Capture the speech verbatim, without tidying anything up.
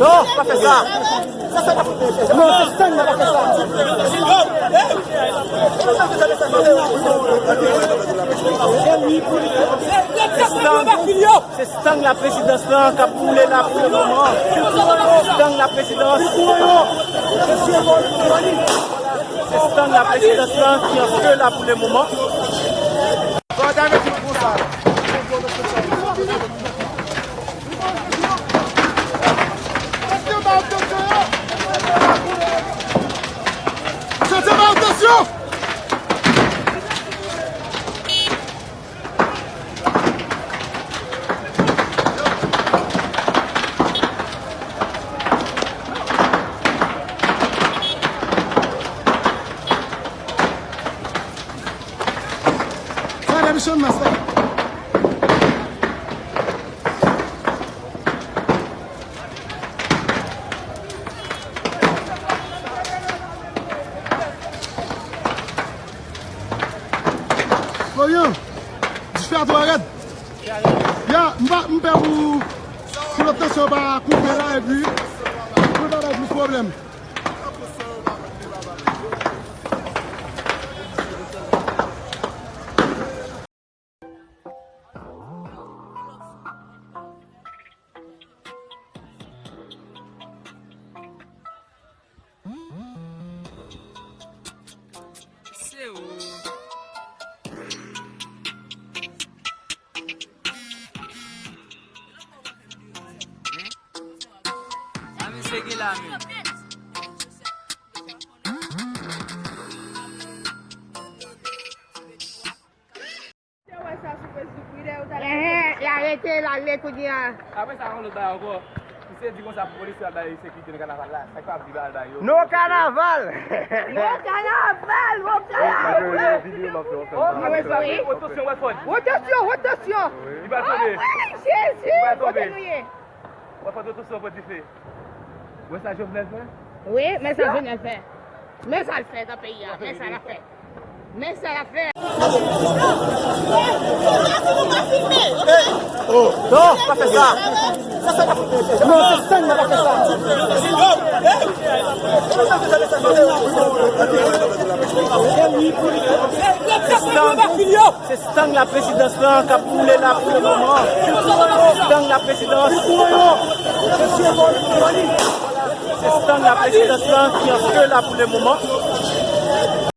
Non, pa fè sa. Non, se Stang la pa fè sa. Se Stang, se Stang la prezidans lan k ap boule la pou le moman. Stang la prezidans. Se Stang la prezidans lan ki an fe la pou le moman. Sa la, mesye, mas la. Florian, dife a twò rèd. Ya, m pa, m pè pou, pou lòt tansyon pa koupe la, epi pou pa bay plis pwoblèm. Se ou. A misye ki la menm. Yo wè sa sou Facebook, wi, dèyè yo ta la. Ehe, y arete l ale kounye a. Apre sa, yon lòt bagay ankò. Misye di konsa pou polis yo al bay sekirite nan kanaval la. Sa k pa vle al bay yo. No kanaval! No kanaval! No kanaval! Wi. Rotasyon, rotasyon! Li pral tonbe. Oh, Jezi! Kote nou ye? Wè fò tout sou pran dife. Wè sa Jovenel fè? Wi, men sa Jovenel fè. Men sa l fè nan peyi a, men sa l ap fè. Men sa l ap fè. Non, pa fè sa. Non, se Stang la pa fè sa. Se Stang. Se Stang la prezidans lan k ap boule la pou le moman. Stang la prezidans. Se Stang la prezidans lan ki an fe la pou le moman.